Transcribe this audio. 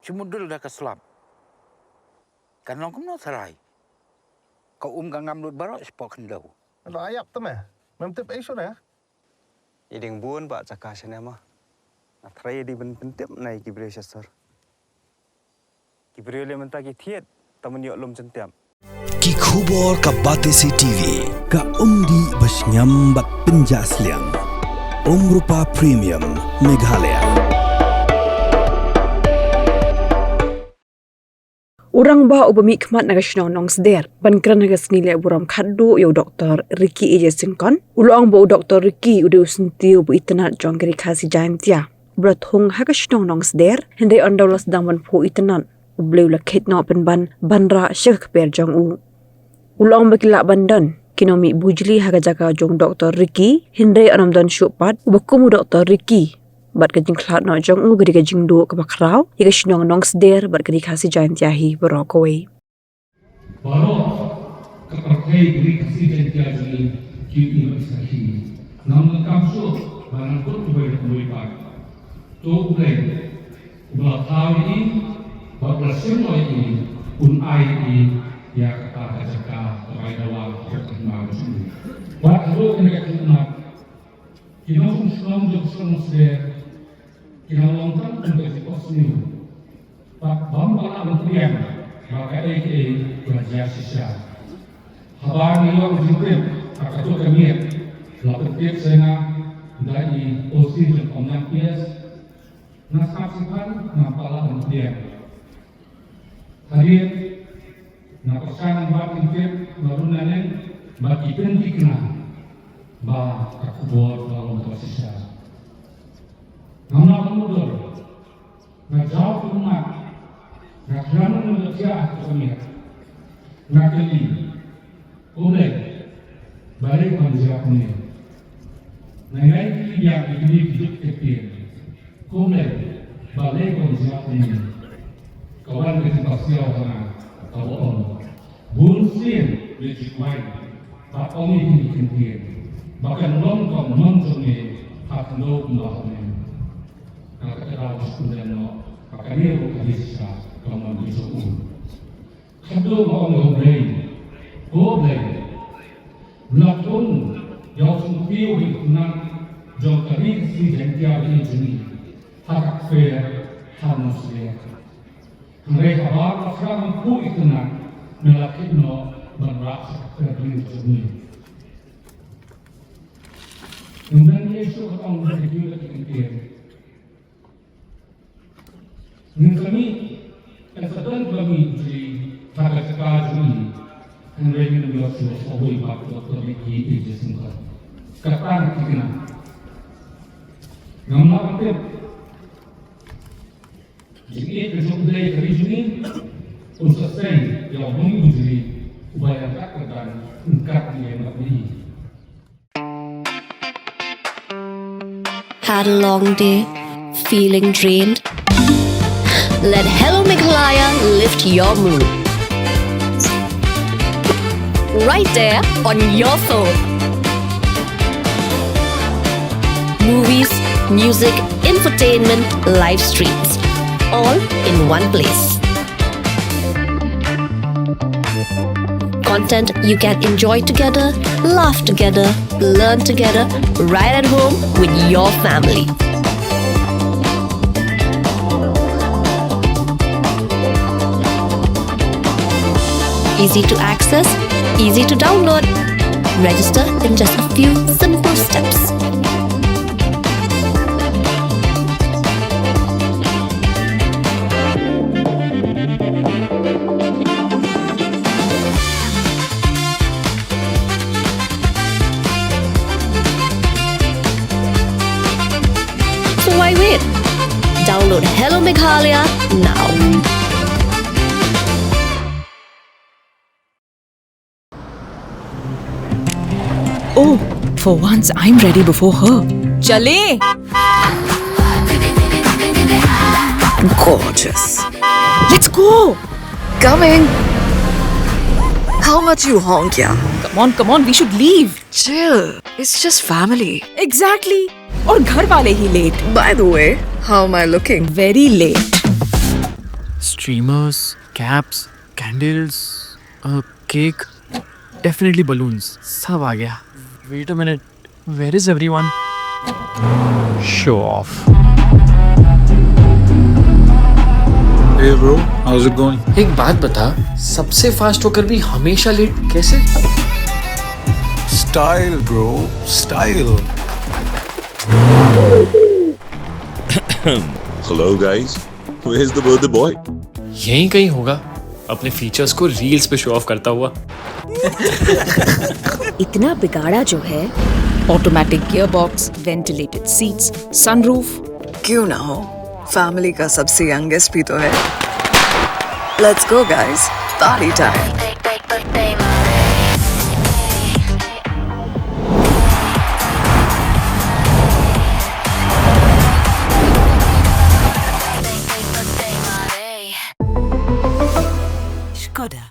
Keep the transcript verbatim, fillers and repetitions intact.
Te mut dul da ka slap. Kan long kumno tharai. Ka um ka ngam lut baroh shapoh khyndew. Lo ayap te me. Mem tip ei shuh ne? I ding bun ba jaka shane ma. Nga tharai i ding ban pyntip na i ki briew sha sor. Ki briew le mynta ki thied ta man ïoh lum jyntiap. Ki khubor ka Batesi T V, ka umdih ba shngiam bad pynjah sliang. Umrupa Premium, Meghalaya. U rangbah uba mihkhmat na ka shnong Nongsder ban kren ha ka sngi leh burom khatduh ïa u Doktor Ricky A J Syngkon, u la ong ba u Doktor Ricky u dei u syntiew uba itynnad jong ka Ri Khasi Jaintia, uba la thung ha ka shnong Nongsder, hynrei ynda u la sdang ban phuh itynnad, U Blei u la kheit noh pynban ban rah sha ka kper jong u. U la ong ba ki lah ban don ki nongmih bujli ha ka jaka jong u Doktor Ricky, hynrei ym don shuh pat uba kum u Doktor Ricky. Bad ka jingkhlad noh jong u ka dei ka jingduh kaba khraw ïa ka shnong Nongsder bad ka Ri Khasi Jaintia hi baroh kawei. Baroh ka pyrthei ka Ri Khasi Jaintia jong ngi ki ïohi bad sakhi. Ngam donkam shuh ba nang kut uwei da uwei pat. To U Blei uba la thaw ïa ngi bad uba la shim noh ïa ngi un ai ïa ngi ïa kata ka jaka kaba ai dawa ha ka hima ka jong ngi. Bad haduh kane ka khlieh mat ki nongshong shnong jong ka shnong Nongsder ki nang long tang kum ka jingkohnguh bad bym pat lah ban pdiang ba kaei kaei ka la jia shisha. Haba ngi ïoh ka jingtip ha kato ka miet, la pyntip sha nga da i O C jong ka Umïam P S. Nga sngap shiphang, ngam pat lah ban pdiang. Hadien nga pyrshang ban wad jingtip na run na neng bad ki pynthikna ba ka khubor ka long kaba shisha. Ngam lah ban mutdur. Nga jaw ka ummat, nga khlem nang ïa ka jia ha ka miet. Nga kylli, ko Blei, balei ko jia kumne? Nga ïai kylli biang ïa kine ki juk ki ktien, ko Blei, balei ko jia kumne? Ka wan ka jingpasiaw ha nga kaba ong, bun sien leit ju kwai bad ong ïa kine ki ktien ba kan long kum u nong jong me ha khyndew kumba ha bneng. Nga kynmaw sha u Blei noh ba kane ruh ka dei shisha ka mon ka jong u. Khadduh nga ong ïa u Blei, ko Blei, la thung ïa u syntiew u itynnad jong ka Ri Khasi Jaiñtia ba ïeit jong ngi ha ka kper ha Nongsder. Hynrei haba nga sdang ban phuh itynnad, me la kit noh ban rah sha ka kper jong ngi. Ngim don ei shuh ban ong ha ki kyntien. Ngin sa mih, kan sa don kiba mih bujli ha ka jaka jong ngi. Hynrei ngim ïoh shuh sa uwei pat u Doktor Ricky A J Syngkon. Kata ka thikna. Ngam lah ban tip. Jingïeit ka jong U Blei ha ka ri jong ngi un sa sei ïa u nongmih bujli uba ïa kat kyrdan ryngkat ïa ngi. Had a long day? Feeling drained? Let Hello Meghalaya lift your mood. Right there on your phone. Movies, music, infotainment, live streams, all in one place. Content you can enjoy together, laugh together, learn together, right at home with your family. Easy to access, easy to download. Register in just a few simple steps. So why wait? Download Hello Meghalaya now. Oh, for once I'm ready before her. Chale! Gorgeous. Let's go! Coming! How much you honk, yeah? Come on, come on, we should leave. Chill. It's just family. Exactly. और घर वाले ही late. By the way, how am I looking? Very late. Streamers, caps, candles, a cake, definitely balloons. सब आ गया. Wait a minute, where is everyone? Show off. Hey bro, how's it going? एक बात बता, सबसे फास्ट होकर भी हमेशा लेट कैसे? Style, bro, style. Hello, guys. Where's the birthday boy? यहीं कहीं होगा, अपने फीचर्स को रील्स पे शो ऑफ करता हुआ. इतना बिगाड़ा जो है. Automatic gearbox, ventilated seats, sunroof. क्यों ना हो, फैमिली का सबसे यंगेस्ट भी तो है. Let's go guys, party time. Skoda.